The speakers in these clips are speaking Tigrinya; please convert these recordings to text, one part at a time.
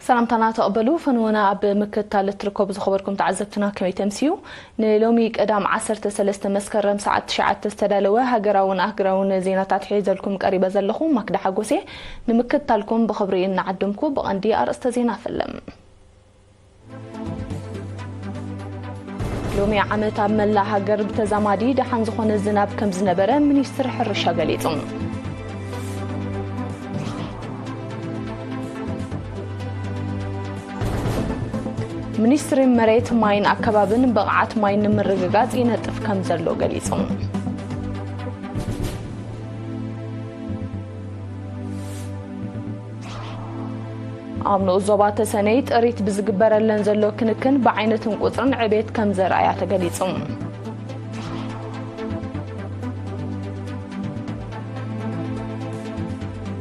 ሰላምታና ተቐበሉ። ፈንወና ኣብ ምክትታል እትርከቡ ዝኸበርኩም ተዓዘብትና ከመይ ተምስዩ? ንሎሚ ቀዳም ዓሰርተ ሰለስተ መስከረም ሰዓት ትሽዓተ ዝተዳለወ ሃገራውን ኣህጉራውን ዜናታት ሒዘልኩም ቀሪበ ዘለኹ ማክዳ ሓጎሴ። ንምክትታልኩም ብኽብሪ እናዓደምኩ ብቐንዲ ኣርእስተ ዜና ፈለም። ሎሚ ዓመት ኣብ መላእ ሃገር ብተዛማዲ ደሓን ዝኾነ ዝናብ ከም ዝነበረ ሚኒስትሪ ሕርሻ ገሊጹ። ሚኒስትሪ መሬት፣ ማይን ኣከባብን ብቕዓት ማይ ንምርግጋጽ ይነጥፍ ከም ዘሎ ገሊጹ። ኣብ ንኡስ ዞባ ተሰነይ ጥሪት ብዝግበረለን ዘሎ ክንክን ብዓይነትን ቁጽርን ዕቤት ከም ዘርኣያ ተገሊጹ።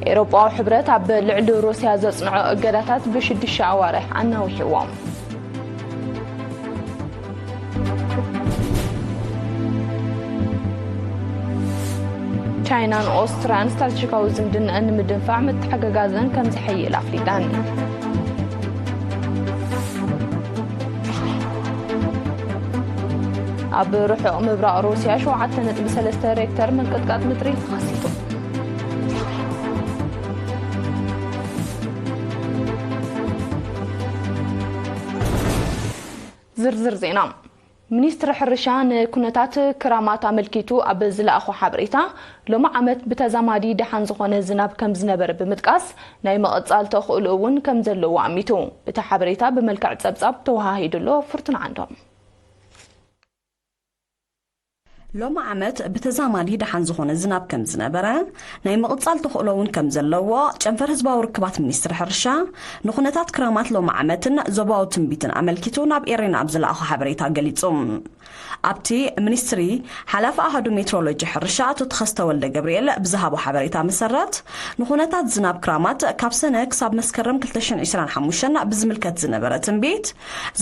ኤውሮጳዊ ሕብረት ኣብ ልዕሊ ሩስያ ዘጽንዖ እገዳታት ብሽዱሽተ ኣዋርሕ ኣናዊሕዎ። ቻይናን ኦስትርያን ስትራቴጂካዊ ዝምድናኣን ንምድንፋዕ ምትሕግጋዘን ከም ዝሕይል ኣፍሊጠን። ኣብ ርሑቕ ምብራቕ ሩስያ ሸውዓተ ነጥቢ ሰለስተ ሬክተር ምንቅጥቃጥ ምድሪ ተኸሲቱ። ዝርዝር ዜና። ሚኒስትሪ ሕርሻ ንኩነታት ክራማት ኣመልኪቱ ኣብ ዝለኣኾ ሓበሬታ፣ ሎሚ ዓመት ብተዛማዲ ደሓን ዝኾነ ዝናብ ከም ዝነበረ ብምጥቃስ፣ ናይ ምቕጻል ተኽእሎ እውን ከም ዘለዎ ኣሚቱ። እቲ ሓበሬታ ብመልክዕ ጸብጻብ ተወሃሂዱ ኣሎ። ፍርቱና ዓንዶም። ሎሚ ዓመት ብተዛማዲ ደሓን ዝኾነ ዝናብ ከም ዝነበረ፣ ናይ ምቕጻል ተኽእሎ እውን ከም ዘለዎ ጨንፈር ህዝባዊ ርክባት ሚኒስትሪ ሕርሻ ንኹነታት ክራማት ሎሚ ዓመትን ዞባዊ ትንቢትን ኣመልኪቱ ናብ ኤሬና ኣብ ዝለኣኾ ሓበሬታ ገሊጹ። ኣብቲ ሚኒስትሪ ሓላፊ ኣሃዱ ሜትሮሎጂ ሕርሻ ኣቶ ተኸስተ ወልደ ገብርኤል ብዝሃቦ ሓበሬታ መሰረት፣ ንኹነታት ዝናብ ክራማት ካብ ሰነ ክሳብ መስከረም ክልተ ሽሕን ዕስራን ሓሙሽተን ብዝምልከት ዝነበረ ትንቢት፣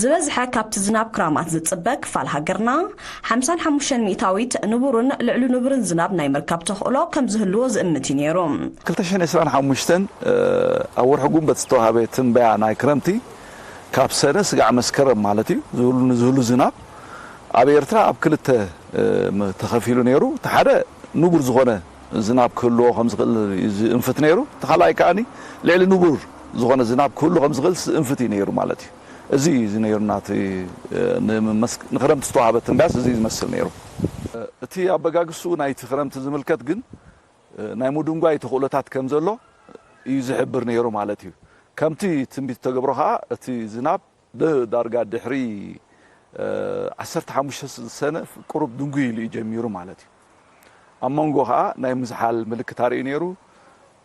ዝበዝሐ ካብቲ ዝናብ ክራማት ዝጽበ ክፋል ሃገርና፣ ሓምሳን ሓሙሽተን ሚእታዊት ንቡርን ልዕሊ ንቡርን ዝናብ ናይ ምርካብ ተኽእሎ ከም ዝህልዎ ዝእምት እዩ ነይሩ። ክልተ ሽሕን ዕስራን ሓሙሽተን ኣብ ወርሒ ጉንበት ዝተዋህበ ትንበያ ናይ ክረምቲ፣ ካብ ሰነ ስጋዕ መስከረም ማለት እዩ፣ ዝህሉ፣ ንዝህሉ ዝናብ ኣብ ኤርትራ ኣብ ክልተ፣ እ፣ ም-፣ ተኸፊሉ ነይሩ። እቲ ሓደ ንቡር ዝኾነ ዝናብ ክህልዎ ከም ዝኽእል እዩ ዝእንፍት ነይሩ። እቲ ካልኣይ ከኣኒ ልዕሊ ንቡር ዝኾነ ዝናብ ክህሉ ከም ዝኽእል ዝእንፍት እዩ ነይሩ ማለት እዩ። እዚ እዩ፣ እዚ ነይሩ ናቲ፣ እ፣ ንምመስ-፣ ንክረምቲ ዝተዋህበ ትንበያስ እዚ እዩ ዝመስል ነይሩ። እ፣ እቲ ኣበጋግሱ ናይቲ ክረምቲ ዝምልከት ግን፣ እ፣ ናይ ምድንጓይ ተኽእሎታት ከም ዘሎ እዩ ዝሕብር ነይሩ ማለት እዩ። ከምቲ ትንቢት ተገብሮ ኸኣ እቲ ዝናብ ብ-፣ ዳርጋ ድሕሪ፣ እ፣ ዓሰርተ ሓሙሽተ ሰነ ቁሩብ ድንጉይ ኢሉ እዩ ጀሚሩ ማለት እዩ። ኣብ መንጎ ኸኣ ናይ ምዝሓል ምልክት ኣርእዩ ነይሩ።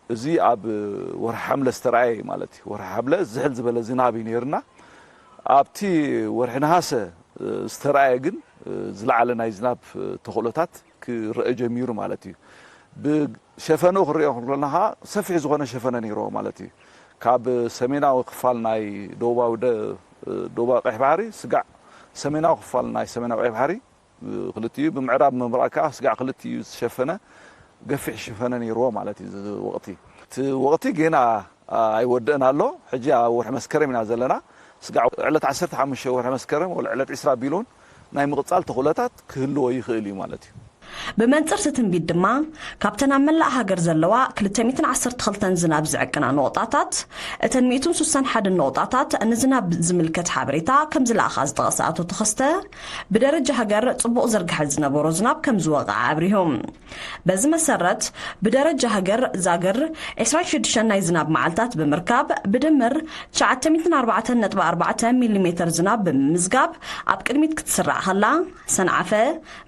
እዚ ኣብ ወርሒ ሓምለ ዝተረኣየ እዩ ማለት እዩ። ወርሒ ሓምለ ዝሕል ዝበለ ዝናብ እዩ ነይርና። ኣብቲ ወርሒ ነሃሰ፣ እ፣ ዝተረኣየ ግን፣ እ፣ ዝለዓለ ናይ ዝናብ፣ እ፣ ተኽእሎታት ክረአ ጀሚሩ ማለት እዩ። ብሸፈንኡ ክንሪኦ ከለና ኸዓ ሰፊሕ ዝኾነ ሸፈነ ነይርዎ ማለት እዩ። ካብ ሰሜናዊ ክፋል ናይ ደቡባዊ ደ-፣ ደቡባዊ ቀይሕ ባሕሪ ስጋዕ ሰሜናዊ ክፋል ናይ ሰሜናዊ ቀይሕ ባሕሪ ክልቲኡ፣ ብምዕራብ ምብራቕ ከኣ ስጋዕ ክልቲኡ ዝሸፈነ ገፊሕ ሽፈነ ነይርዎ ማለት እዩ እዚ ወቕቲ። እቲ ወቕቲ ጌና ኣይወደእን ኣሎ። ሕጂ ኣብ ወርሒ መስከረም ኢና ዘለና። ስጋዕ ዕለት ዓሰርተ ሓሙሽተ ወርሒ መስከረም ወላ ዕለት ዕስራ ኣቢሉ እውን ናይ ምቕጻል ተኽእሎታት ክህልዎ ይኽእል እዩ ማለት እዩ። ብመንጽር እቲ ትንቢት ድማ፣ ካብተን ኣብ መላእ ሃገር ዘለዋ ክልተ ሚእትን ዓሰርተ ክልተን ዝናብ ዝዕቅና ነቑጣታት፣ እተን ሚእትን ስሳን ሓደን ነቑጣታት ንዝናብ ዝምልከት ሓበሬታ ከም ዝለኣኻ ዝጠቐሰ ኣቶ ተኸስተ፣ ብደረጃ ሃገር ጽቡቕ ዝርግሐ ዝነበሮ ዝናብ ከም ዝወቕዐ ኣብሪሁ። በዚ መሰረት፣ ብደረጃ ሃገር ዛግር ዕስራን ሽዱሽተን ናይ ዝናብ መዓልታት ብምርካብ፣ ብድምር ትሽዓተ ሚእትን ኣርባዕተን ነጥቢ ኣርባዕተ ሚሊሜተር ዝናብ ብምምዝጋብ ኣብ ቅድሚት ክትስራዕ ከላ፣ ሰንዓፈ፣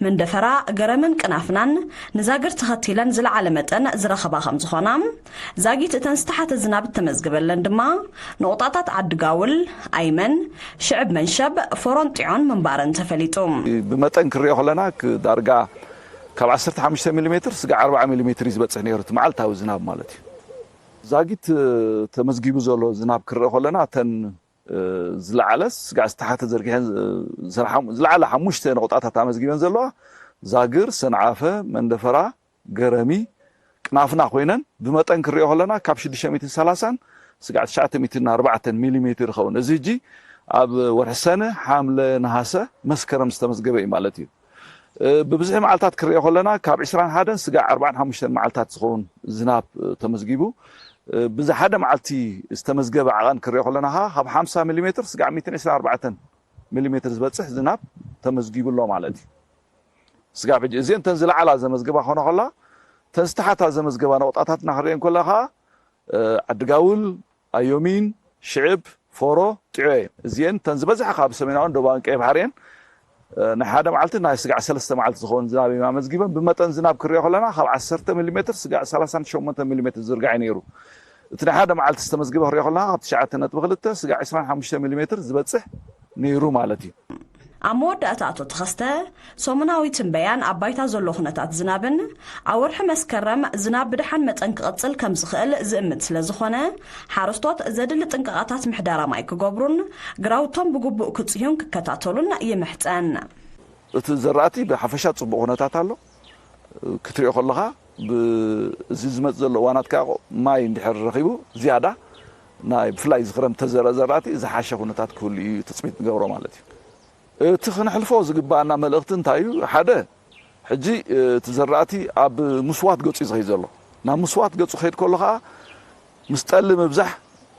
መንደፈራ፣ ገረምን ቅናፍናን ንዛግር ተኸቲለን ዝለዓለ መጠን ዝረኸባ ከም ዝኾና፣ ዛጊት እተን ዝተሓተ ዝናብ እተመዝገበለን ድማ ንቑጣታት ዓዲ ጋውል፣ ኣይመን፣ ሽዕብ መንሸብ፣ ፎሮን ጢዖን ምንባረን ተፈሊጡ። ብመጠን ክንሪኦ ከለና ክ-፣ ዳርጋ ካብ ዓሰርተ ሓሙሽተ ሚሊሜትር ስጋዕ ኣርባዓ ሚሊሜትር እዩ ዝበጽሕ ነይሩ፣ እቲ መዓልታዊ ዝናብ ማለት እዩ። ዛጊት፣ እ፣ ተመዝጊቡ ዘሎ ዝናብ ክንሪኦ ከለና፣ እተን፣ እ፣ ዝለዓለ ስጋዕ ዝተሓተ ዘርጊሐን፣ እ፣ ዝለዓለ ሓሙሽተ ነቑጣታት ኣመዝጊበን ዘለዋ ዛግር፣ ሰንዓፈ፣ መንደፈራ፣ ገረሚ፣ ቅናፍና ኮይነን፣ ብመጠን ክንሪኦ ከለና ካብ ሽዱሽተ ሚእትን ሰላሳን ስጋዕ ትሽዓተ ሚእትን ኣርባዕተን ሚሊሜትር ይኸውን። እዚ ሕጂ ኣብ ወርሒ ሰነ፣ ሓምለ፣ ነሃሰ፣ መስከረም ዝተመዝገበ እዩ ማለት እዩ። ብብዝሒ መዓልታት ክሪኦ ከለና ካብ ዕስራን ሓደን ስጋዕ ኣርባዓን ሓሙሽተን መዓልታት ዝኸውን ዝናብ ተመዝጊቡ። ብዝሓደ መዓልቲ ዝተመዝገበ ዓቐን ክሪኦ ከለና ከዓ ካብ ሓምሳ ሚሊሜትር ስጋዕ ሚእትን ዕስራን ኣርባዕተን ሚሊሜትር ዝበፅሕ ዝናብ ተመዝጊቡ ኣሎ ማለት እዩ። ስጋብ ሕጂ እዚአን እተን ዝለዓላ ዘመዝገባ ክኾና ከላ፣ እተን ዝተሓታ ዘመዝገባ ነቑጣታትና ክሪአን ከለኻ፣ ዓድጋውል፣ ኣዮሚን፣ ሽዕብ፣ ፎሮ፣ ጢዖ እየን። እዚአን እተን ዝበዝሓ ካብ ሰሜናውን ደቡባውን ቀይ ባሕሪ እየን። ናይ ሓደ መዓልቲ ናይ ስጋዕ ሰለስተ መዓልቲ ዝኸውን ዝናብ እዮም ኣመዝጊበን። ብመጠን ዝናብ ክሪኦ ከለና ካብ ዓሰርተ ሚሊሜትር ስጋዕ ሰላሳን ሸሞንተን ሚሊሜትር ዝርጋዕ እዩ ነይሩ። እቲ ናይ ሓደ መዓልቲ ዝተመዝገበ ክሪኦ ከለና ካብ ትሽዓተ ነጥቢ ክልተ ስጋዕ ዕስራን ሓሙሽተ ሚሊሜትር ዝበፅሕ ነይሩ ማለት እዩ። ኣብ መወዳእታ ኣቶ ተኸስተ፣ ሰሙናዊ ትንበያን ኣብ ባይታ ዘሎ ኩነታት ዝናብን ኣብ ወርሒ መስከረም ዝናብ ብደሓን መጠን ክቕጽል ከም ዝኽእል ዝእምት ስለ ዝኾነ፣ ሓረስቶት ዘድሊ ጥንቃቓታት ምሕደራ ማይ ክገብሩን ግራውቶም ብግቡእ ክጽህዩን ክከታተሉን ይምሕጸን። እቲ ዘራእቲ ብሓፈሻ ጽቡቕ ኩነታት ኣሎ። ክትሪኦ ከለኻ፣ ብ-፣ እዚ ዝመጽእ ዘሎ እዋናት ከኣ ማይ እንድሕር ረኺቡ ዝያዳ ናይ ብፍላይ እዚ ክረምቲ ተዘርአ ዘራእቲ ዝሓሸ ኩነታት ክህሉ እዩ ትጽቢት ንገብሮ ማለት እዩ። እቲ ክንሕልፎ ዝግባኣና መልእኽቲ እንታይ እዩ? ሓደ፣ ሕጂ እቲ ዘራእቲ ኣብ ምስዋት ገጹ እዩ ዝኸይድ ዘሎ። ናብ ምስዋት ገጹ ክኸይድ ከሎ ከኣ ምስ ጠሊ ምብዛሕ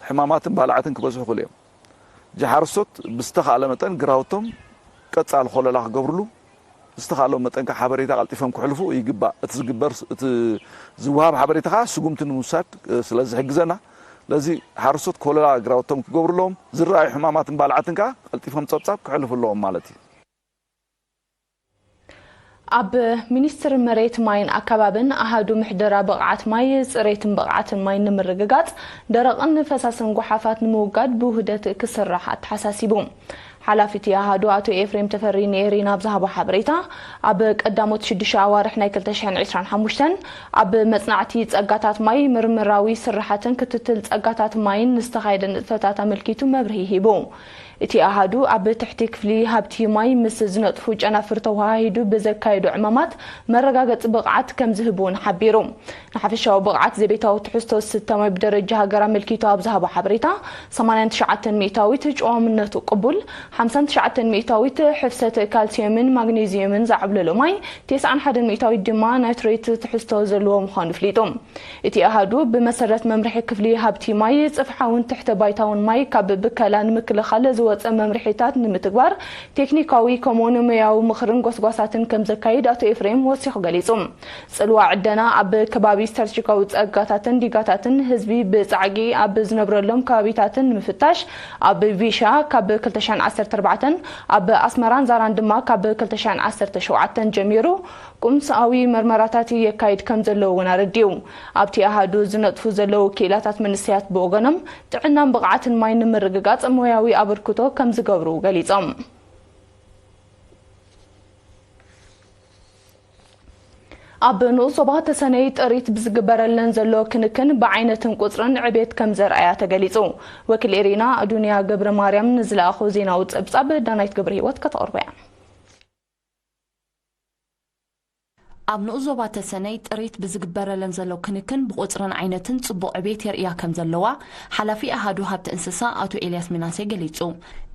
ሕማማትን ባልዓትን ክበዝሑ ይኽእሉ እዮም። ሕጂ ሓረስቶት ብዝተኻእለ መጠን ግራውቶም ቀጻሊ ኮለላ ክገብርሉ፣ ዝተኻእሎም መጠን ከኣ ሓበሬታ ቀልጢፎም ክሕልፉ ይግባእ። እቲ ዝግበር፣ እቲ ዝወሃብ ሓበሬታ ከኣ ስጉምቲ ንምውሳድ ስለ ዝሕግዘና፣ ስለዚ ሓረስቶት ኮለላ ግራውቶም ክገብሩ ኣለዎም። ዝረኣዩ ሕማማትን ባልዓትን ከኣ ቀልጢፎም ጸብጻብ ክሕልፉ ኣለዎም ማለት እዩ። ኣብ ሚኒስትሪ መሬት ማይን ኣከባብን ኣሃዱ ምሕደራ ብቕዓት ማይ፣ ጽሬትን ብቕዓትን ማይ ንምርግጋጽ ደረቕን ፈሳስን ጓሓፋት ንምውጋድ ብውህደት ክስራሕ ኣተሓሳሲቡ። ሓላፊ እቲ ኣሃዱ ኣቶ ኤፍሬም ተፈሪ ንኤሪና ኣብ ዝሃቦ ሓበሬታ፣ ኣብ ቀዳሞት ሽዱሽተ ኣዋርሕ ናይ ክልተ ሽሕን ዕስራን ሓሙሽተን ኣብ መጽናዕቲ ጸጋታት ማይ፣ ምርምራዊ ስራሓትን ክትትል ጸጋታት ማይን ንዝተኻየደ ንጥፈታት ኣመልኪቱ መብርሂ ሂቡ። እቲ ኣሃዱ ኣብ ትሕቲ ክፍሊ ሃብቲ ማይ ምስ ዝነጥፉ ጨናፍር ተወሃሂዱ ብዘካየዶ ዕማማት መረጋገጺ ብቕዓት ከም ዝህብ እውን ሓቢሩ። ንሓፈሻዊ ብቕዓት ዘቤታዊ ትሕዝቶ ዝስተ ማይ ብደረጃ ሃገር ኣመልኪቱ ኣብ ዝሃቦ ሓበሬታ፣ ሰማንያን ትሽዓተን ሚእታዊት ጨዋምነቱ ቅቡል፣ ሓምሳን ትሽዓተን ሚእታዊት ሕፍሰት ካልሲየምን ማግኔዚየምን ዘዓብለሎ ማይ፣ ተስዓን ሓደን ሚእታዊት ድማ ናይትሬት ትሕዝቶ ዘለዎ ምዃኑ ኣፍሊጡ። እቲ ኣሃዱ ብመሰረት መምርሒ ክፍሊ ሃብቲ ማይ፣ ጽፍሓውን ትሕተ ባይታውን ማይ ካብ ብከላ ንምክልኻል ዝወጸ መምርሒታት ንምትግባር ቴክኒካዊ ከምኡውን ሞያዊ ምኽርን ጎስጓሳትን ከም ዘካይድ ኣቶ ኤፍሬም ወሲኹ ገሊጹ። ጽልዋ ዕደና ኣብ ከባቢ ስትራቴጂካዊ ጸጋታትን ዲጋታትን ህዝቢ ብጻዕቂ ኣብ ዝነብረሎም ከባቢታትን ንምፍታሽ ኣብ ቪሻ ካብ ክልተ ሽሕን ዓሰርተ ኣርባዕተን ኣብ ኣስመራን ዛራን ድማ ካብ ክልተ ሽሕን ዓሰርተ ሸውዓተን ጀሚሩ ቁምስኣዊ መርመራታት የካይድ ከም ዘሎ እውን ኣረዲኡ። ኣብቲ ኣሃዱ ዝነጥፉ ዘለዉ ክኢላታት መንእሰያት ብወገኖም ጥዕናን ብቕዓትን ማይ ንምርግጋጽ ሞያዊ ኣበርክቶ ከም ዝገብሩ ገሊጾም። ኣብ ንኡስ ዞባ ተሰነይ ጥሪት ብዝግበረለን ዘሎ ክንክን ብዓይነትን ቁጽርን ዕቤት ከም ዘርኣያ ተገሊጹ። ወኪል ኤሪና ኣዱንያ ገብረ ማርያም ንዝለኣኾ ዜናዊ ጸብጻብ ዳናይት ገብረ ህይወት ከተቕርቦ እያ። ኣብ ንኡስ ዞባ ተሰነይ ጥሪት ብዝግበረለን ዘሎ ክንክን ብቁጽርን ዓይነትን ጽቡቕ ዕቤት የርእያ ከም ዘለዋ ሓላፊ ኣሃዱ ሃብቲ እንስሳ ኣቶ ኤልያስ ምናሴ ገሊጹ።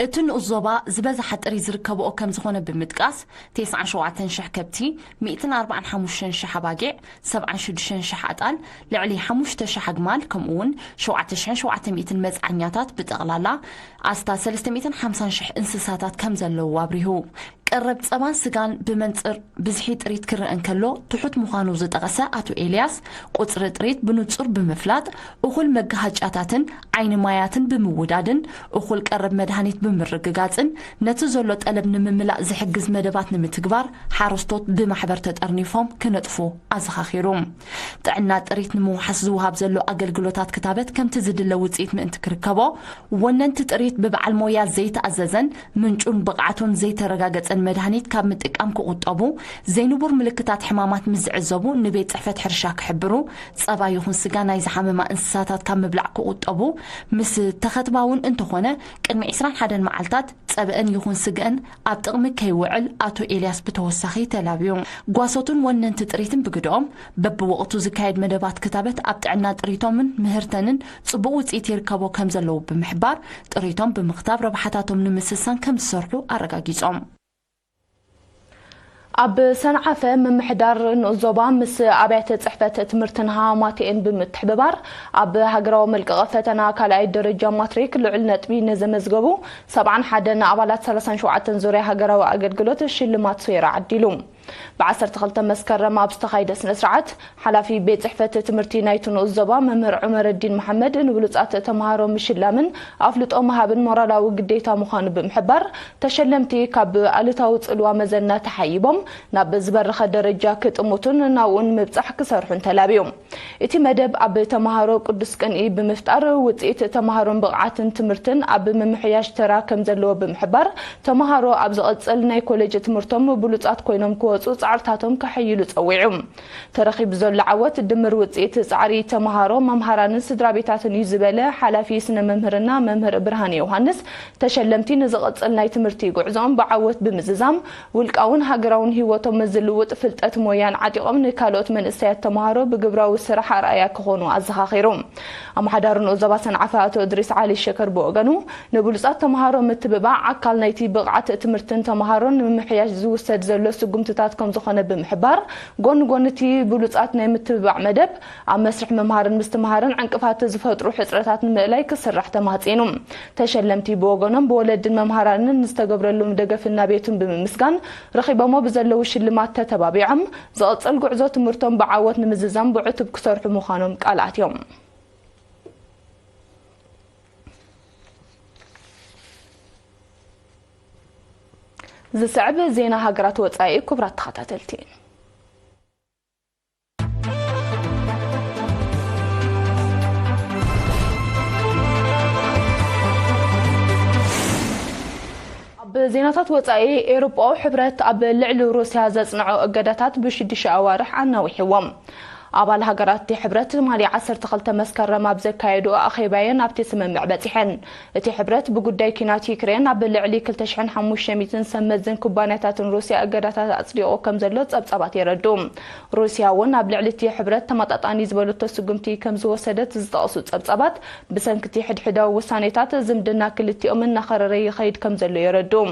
እቲ ንኡስ ዞባ ዝበዝሓ ጥሪት ዝርከብኦ ከም ዝኾነ ብምጥቃስ፣ ተስዓን ሸውዓተን ሽሕ ከብቲ፣ ሚእትን ኣርባዓን ሓሙሽተን ሽሕ ኣባጊዕ፣ ሰብዓን ሽዱሽተን ሽሕ ኣጣል፣ ልዕሊ ሓሙሽተ ሽሕ ኣግማል፣ ከምኡ እውን ሸውዓተ ሽሕን ሸውዓተ ሚእትን መጽዓኛታት፣ ብጠቕላላ ኣስታት ሰለስተ ሚእትን ሓምሳን ሽሕ እንስሳታት ከም ዘለዉ ኣብሪሁ። ቀረብ ጸባን ስጋን ብመንጽር ብዝሒ ጥሪት ክረአ እንከሎ ትሑት ምዃኑ ዝጠቐሰ ኣቶ ኤልያስ፣ ቁጽሪ ጥሪት ብንጹር ብምፍላጥ፣ እኹል መጋሃጫታትን ዓይኒ ማያትን ብምውዳድን፣ እኹል ቀረብ መድሃኒት ብምርግጋጽን፣ ነቲ ዘሎ ጠለብ ንምምላእ ዝሕግዝ መደባት ንምትግባር፣ ሓረስቶት ብማሕበር ተጠርኒፎም ክነጥፉ ኣዘኻኺሩ። ጥዕና ጥሪት ንምውሓስ ዝወሃብ ዘሎ ኣገልግሎታት ክታበት ከምቲ ዝድለ ውጽኢት ምእንቲ ክርከቦ፣ ወነንቲ ጥሪት ብበዓል ሞያ ዘይተኣዘዘን ምንጩን ብቕዓቱን ዘይተረጋገጸን መድሃኒት ካብ ምጥቃም ክቑጠቡ፣ ዘይንቡር ምልክታት ሕማማት ምስ ዝዕዘቡ ንቤት ጽሕፈት ሕርሻ ክሕብሩ፣ ጸባ ይኹን ስጋ ናይ ዝሓመማ እንስሳታት ካብ ምብላዕ ክቑጠቡ፣ ምስ ተኸትባ እውን እንተኾነ ቅድሚ ዕስራን ሓደን መዓልታት ጸብአን ይኹን ስግአን ኣብ ጥቕሚ ከይውዕል ኣቶ ኤልያስ ብተወሳኺ ተላብዩ። ጓሶትን ወነንቲ ጥሪትን ብግደኦም በብወቕቱ ዝካየድ መደባት ክታበት ኣብ ጥዕና ጥሪቶምን ምህርተንን ጽቡቕ ውጽኢት ይርከቦ ከም ዘለዉ ብምሕባር፣ ጥሪቶም ብምኽታብ ረብሓታቶም ንምስሳን ከም ዝሰርሑ ኣረጋጊጾም። ኣብ ሰንዓፈ ምምሕዳር ንኡስ ዞባ ምስ ኣብያተ ጽሕፈት ትምህርትን ሃማቴን ብምትሕብባር ኣብ ሃገራዊ መልቀቒ ፈተና ካልኣይ ደረጃ ማትሪክ ልዑል ነጥቢ ንዘመዝገቡ ሰብዓን ሓደን ኣባላት ሰላሳን ሸውዓተን ዙርያ ሃገራዊ ኣገልግሎት ሽልማት ሶይራ ዓዲሉ። ብ ዓሰርተ ክልተ መስከረም ኣብ ዝተኻየደ ስነ ስርዓት፣ ሓላፊ ቤት ጽሕፈት ትምህርቲ ናይቲ ንኡስ ዞባ መምህር ዑመረዲን መሓመድ ንብሉጻት ተምሃሮ ምሽላምን ኣፍልጦ ምሃብን ሞራላዊ ግዴታ ምዃኑ ብምሕባር፣ ተሸለምቲ ካብ ኣሉታዊ ጽልዋ መዘና ተሓይቦም ናብ ዝበረኸ ደረጃ ክጥምቱን ናብኡ ንምብጻሕ ክሰርሑን ተላብዩ። እቲ መደብ ኣብ ተምሃሮ ቅዱስ ቅንኢ ብምፍጣር ውጽኢት ተምሃሮን ብቕዓትን ትምህርትን ኣብ ምምሕያሽ ተራ ከም ዘለዎ ብምሕባር፣ ተምሃሮ ኣብ ዝቐጽል ናይ ኮሌጅ ትምህርቶም ብሉጻት ኮይኖም ክወጹ ጻዕርታቶም ከሐይሉ ጸዊዑ። ተረኺቡ ዘሎ ዓወት ድምር ውጽኢት ጻዕሪ ተምሃሮ፣ መምሃራንን ስድራ ቤታትን እዩ ዝበለ ሓላፊ ስነ መምህርና መምህር ብርሃነ ዮሃንስ፣ ተሸለምቲ ንዝቐጽል ናይ ትምህርቲ ጉዕዞኦም ብዓወት ብምዝዛም፣ ውልቃውን ሃገራውን ህይወቶም ዝልውጥ ፍልጠት ሞያን ዓጢቖም ንካልኦት መንእሰያት ተምሃሮ ብግብራዊ ስራሕ ኣርኣያ ክኾኑ ኣዘኻኺሩ። ኣመሓዳሪ ንኡስ ዞባ ሰንዓፈ ኣቶ እድሪስ ዓሊ ሸከር ብወገኑ፣ ንብሉጻት ተምሃሮ ምትብባዕ ኣካል ናይቲ ብቕዓት ትምህርትን ተምሃሮን ንምምሕያሽ ዝውሰድ ዘሎ ስጉምትታት ከም ዝኾነ ብምሕባር፣ ጎኒ ጎኒ እቲ ብሉጻት ናይ ምትብባዕ መደብ፣ ኣብ መስርሕ ምምሃርን ምስትምሃርን ዕንቅፋት ዝፈጥሩ ሕጽረታት ንምእላይ ክስራሕ ተማህጺኑ። ተሸለምቲ ብወገኖም ብወለድን መምሃራንን ንዝተገብረሎም ደገፍን ናቤቱን ብምምስጋን፣ ረኺቦሞ ብዘለዉ ሽልማት ተተባቢዖም፣ ዝቕጽል ጉዕዞ ትምህርቶም ብዓወት ንምዝዛም ብዕቱብ ክሰርሑ ምዃኖም ቃል ኣትዮም። ዝስዕብ ዜና ሃገራት ወጻኢ። ክቡራት ተኸታተልቲ፣ ኣብ ዜናታት ወጻኢ፣ ኤውሮጳዊ ሕብረት ኣብ ልዕሊ ሩስያ ዘጽንዖ እገዳታት ብሽዱሽተ ኣዋርሕ ኣናዊሕዎም። ኣባል ሃገራት እቲ ሕብረት ትማሊ ዓሰርተ ክልተ መስከረም ኣብ ዘካየድኦ ኣኼባየን ኣብቲ ስምምዕ በጺሐን። እቲ ሕብረት ብጉዳይ ኲናት ዩክሬን ኣብ ልዕሊ ክልተ ሽሕን ሓሙሽተ ሚእትን ሰብ መዝን ኩባንያታትን ሩስያ እገዳታት ኣጽዲቑ ከም ዘሎ ጸብጻባት የረድኡ። ሩስያ እውን ኣብ ልዕሊ እቲ ሕብረት ተመጣጣኒ ዝበለቶ ስጉምቲ ከም ዝወሰደት ዝጠቕሱ ጸብጻባት፣ ብሰንኪ እቲ ሕድሕዳዊ ውሳኔታት ዝምድና ክልቲኦም እናኸረረ ይኸይድ ከም ዘሎ የረድኡ።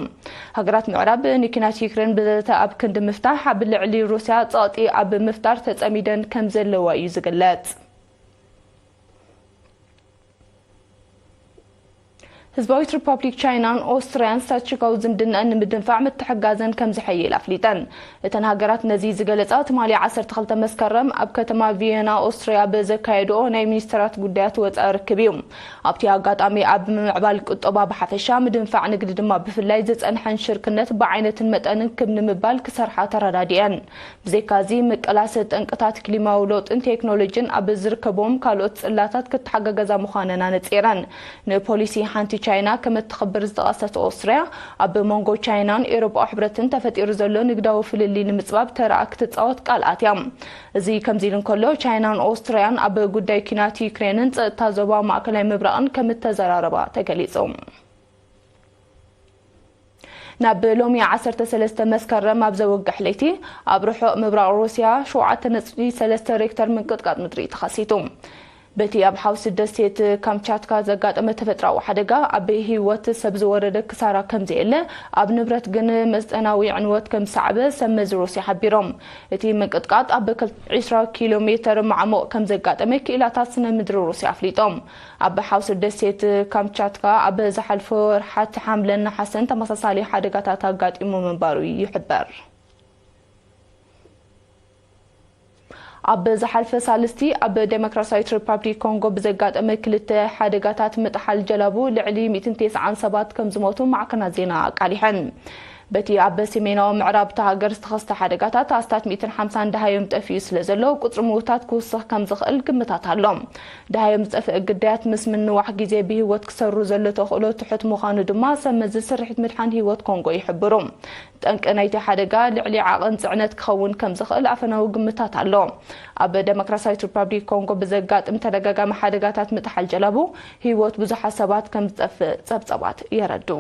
ሃገራት ምዕራብ ንኲናት ዩክሬን ብዘተ ኣብ ክንዲ ምፍታሕ፣ ኣብ ልዕሊ ሩስያ ጸቕጢ ኣብ ምፍጣር ተጸሚደን ከም ዘለዋ እዩ ዝግለጽ። ህዝባዊት ሪፓብሊክ ቻይናን ኦስትርያን ስትራቴጂካዊ ዝምድናኣን ንምድንፋዕ ምትሕግጋዘን ከም ዝሕይል ኣፍሊጠን። እተን ሃገራት ነዚ ዝገለጻ ትማሊ ዓሰርተ ክልተ መስከረም ኣብ ከተማ ቪየና ኦስትርያ ብዘካየድኦ ናይ ሚኒስተራት ጉዳያት ወጻኢ ርክብ እዩ። ኣብቲ ኣጋጣሚ ኣብ ምምዕባል ቁጠባ ብሓፈሻ፣ ምድንፋዕ ንግዲ ድማ ብፍላይ ዝጸንሐን ሽርክነት ብዓይነትን መጠንን ክብ ንምባል ክሰርሓ ተረዳዲአን። ብዘይካዚ፣ ምቅላስ ጠንቅታት ክሊማዊ ለውጥን ቴክኖሎጂን ኣብ ዝርከብዎም ካልኦት ጽላታት ክተሓጋገዛ ምዃነን ኣነጺረን። ንፖሊሲ ሓንቲ ቻይና ከም እትኽብር ዝጠቐሰት ኦስትርያ፣ ኣብ መንጎ ቻይናን ኤውሮጳዊ ሕብረትን ተፈጢሩ ዘሎ ንግዳዊ ፍልልይ ንምጽባብ ተራኣ ክትጻወት ቃል ኣትያ። እዚ ከምዚ ኢሉ እንከሎ፣ ቻይናን ኦስትርያን ኣብ ጉዳይ ኲናት ዩክሬንን ጸጥታ ዞባ ማእከላይ ምብራቕን ከም እተዘራረባ ተገሊጹ። ናብ ሎሚ ዓሰርተ ሰለስተ መስከረም ኣብ ዘወግሕ ለይቲ፣ ኣብ ርሑቕ ምብራቕ ሩስያ ሸውዓተ ነጥቢ ሰለስተ ሬክተር ምንቅጥቃጥ ምድሪ ተኸሲቱ። በቲ ኣብ ሓውሲ ደሴት ካምቻትካ ዘጋጠመ ተፈጥሮኣዊ ሓደጋ፣ ኣብ ህይወት ሰብ ዝወረደ ክሳራ ከም ዘየለ፣ ኣብ ንብረት ግን መጠናዊ ዕንወት ከም ዝሰዓበ ሰብ መዚ ሩስያ ሓቢሮም። እቲ ምንቅጥቃጥ ኣብ ክል-፣ ዕስራ ኪሎ ሜተር ማዕሙቕ ከም ዘጋጠመ ክኢላታት ስነ ምድሪ ሩስያ ኣፍሊጦም። ኣብ ሓውሲ ደሴት ካምቻትካ ኣብ ዝሓልፈ ወርሓት ሓምለን ነሓሰን ተመሳሳሊ ሓደጋታት ኣጋጢሙ ምንባሩ ይሕበር። ኣብ ዝሓልፈ ሳልስቲ ኣብ ዴሞክራሲያዊት ሪፓብሊክ ኮንጎ ብዘጋጠመ ክልተ ሓደጋታት ምጥሓል ጀላቡ ልዕሊ ሚእትን ተስዓን ሰባት ከም ዝሞቱ ማዕከናት ዜና ኣቃሊሐን። በቲ ኣብ ሰሜናዊ ምዕራብ እታ ሃገር ዝተኸስተ ሓደጋታት ኣስታት ሚእትን ሓምሳን ደሃዮም ጠፊኡ ስለ ዘሎ፣ ቁጽሪ ምዉታት ክውስኽ ከም ዝኽእል ግምታት ኣሎ። ደሃዮም ዝጠፍእ ግዳያት ምስ ምንዋሕ ግዜ ብህይወት ክሰሩ ዘሎ ተኽእሎ ትሑት ምዃኑ ድማ ሰብ መዚ ስርሒት ምድሓን ህይወት ኮንጎ ይሕብሩ። ጠንቂ ናይቲ ሓደጋ ልዕሊ ዓቐን ጽዕነት ክኸውን ከም ዝኽእል ኣፈናዊ ግምታት ኣሎ። ኣብ ደሞክራሲያዊት ሪፓብሊክ ኮንጎ ብዘጋጥም ተደጋጋሚ ሓደጋታት ምጥሓል ጀላቡ ህይወት ብዙሓት ሰባት ከም ዝጠፍእ ጸብጸባት የረድኡ።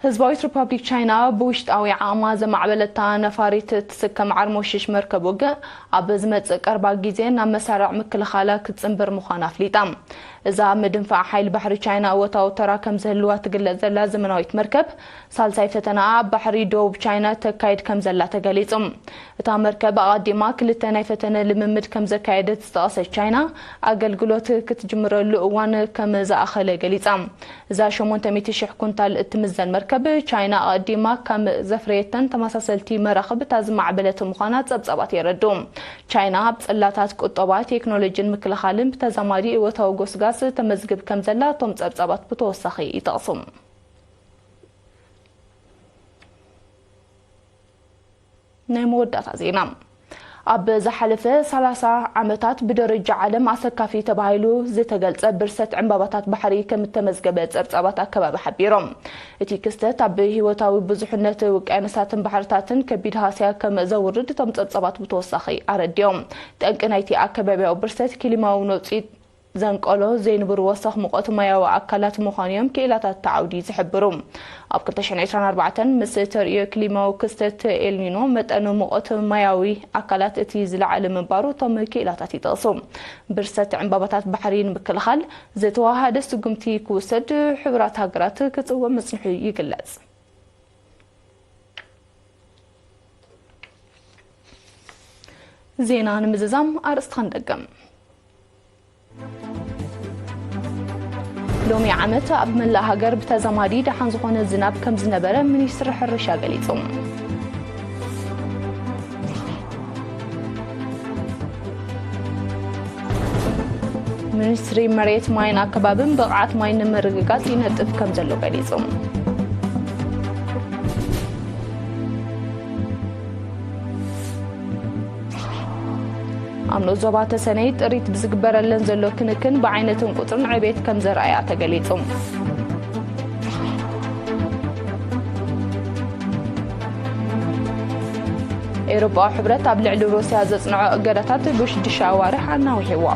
ህዝባዊት ሪፓብሊክ ቻይና ብውሽጣዊ ዓቕማ ዘማዕበለታ ነፋሪት እትስከም ዓርሞሽሽ መርከብ ውግእ ኣብ ዝመጽእ ቀርባ ግዜ ናብ መሳርዕ ምክልኻላ ክትጽንብር ምዃና ኣፍሊጣ። እዛ ምድንፋዕ ሓይሊ ባሕሪ ቻይና እወታዊ ተራ ከም ዝህልዋ ትግለጽ ዘላ ዘመናዊት መርከብ፣ ሳልሳይ ፈተናኣ ኣብ ባሕሪ ደቡብ ቻይና ተካይድ ከም ዘላ ተገሊጹ። እታ መርከብ ኣቐዲማ ክልተ ናይ ፈተነ ልምምድ ከም ዘካየደት ዝጠቐሰት ቻይና፣ ኣገልግሎት ክትጅምረሉ እዋን ከም ዝኣኸለ ገሊጻ። እዛ ሸሞንተ ሚእቲ ሽሕ ኩንታል እትምዘን መርከብ፣ ቻይና ኣቐዲማ ካብ ዘፍረየተን ተመሳሰልቲ መራኽብ እታ ዝማዕበለት ምዃና ጸብጻባት የረድኡ። ቻይና ኣብ ጽላታት ቁጠባ፣ ቴክኖሎጂን ምክልኻልን ብተዛማዲ እወታዊ ጎስጋስ ተመዝግብ ከም ዘላ እቶም ጸብጻባት ብተወሳኺ ይጠቕሱ። ናይ መወዳእታ ዜና። ኣብ ዝሓለፈ ሰላሳ ዓመታት ብደረጃ ዓለም ኣሰካፊ ተባሂሉ ዝተገልጸ ብርሰት ዕምባባታት ባሕሪ ከም እተመዝገበ ጸብጻባት ኣከባቢ ሓቢሮም። እቲ ክስተት ኣብ ህይወታዊ ብዙሕነት ውቅያኖሳትን ባሕርታትን ከቢድ ሃስያ ከም ዘውርድ እቶም ጸብጻባት ብተወሳኺ ኣረዲኦም። ጠንቂ ናይቲ ኣከባቢያዊ ብርሰት ክሊማዊ ነውጺ ዘንቀሎ ዘይንቡር ወሰኽ ሙቐት ማያዊ ኣካላት ምዃኑ እዮም ክኢላታት እቲ ዓውዲ ዝሕብሩ። ኣብ ክልተ ሽሕን ዕስራን ኣርባዕተን ምስ ተርእዮ ክሊማዊ ክስተት ኤልኒኖ፣ መጠን ሙቐት ማያዊ ኣካላት እቲ ዝለዓለ ምንባሩ እቶም ክኢላታት ይጠቕሱ። ብርሰት ዕምባባታት ባሕሪ ንምክልኻል ዝተወሃደ ስጉምቲ ክውሰድ ሕቡራት ሃገራት ክጽውዕ ምጽንሑ ይግለጽ። ዜና ንምዝዛም ኣርእስቲ ክንደግም። ሎሚ ዓመት ኣብ መላእ ሃገር ብተዛማዲ ደሓን ዝኾነ ዝናብ ከም ዝነበረ ሚኒስትሪ ሕርሻ ገሊጹ። ሚኒስትሪ መሬት፣ ማይን ኣከባብን ብቕዓት ማይ ንምርግጋጽ ይነጥፍ ከም ዘሎ ገሊጹ። ኣብ ንኡስ ዞባ ተሰነይ ጥሪት ብዝግበረለን ዘሎ ክንክን ብዓይነትን ቁጽርን ዕቤት ከም ዘርኣያ ተገሊጹ። ኤውሮጳዊ ሕብረት ኣብ ልዕሊ ሩስያ ዘጽንዖ እገዳታት ብሽዱሽተ ኣዋርሕ ኣናዊሕዎ።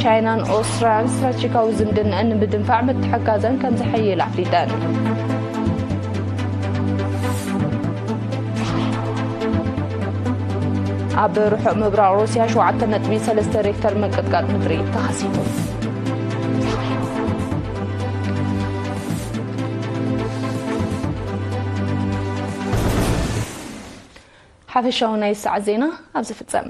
ቻይናን ኣውስትራልያን ስትራቴጂካዊ ዝምድናኣን ንምድንፋዕ ምትሕግጋዘን ከም ዝሕይል ኣፍሊጠን። ኣብ ርሑቕ ምብራቕ ሩስያ ሸውዓተ ነጥቢ ሰለስተ ሬክተር ምንቅጥቃጥ ምድሪ ተኸሲቱ። ሓፈሻዊ ናይ ሰዓት ዜና ኣብዚ ፍጸም።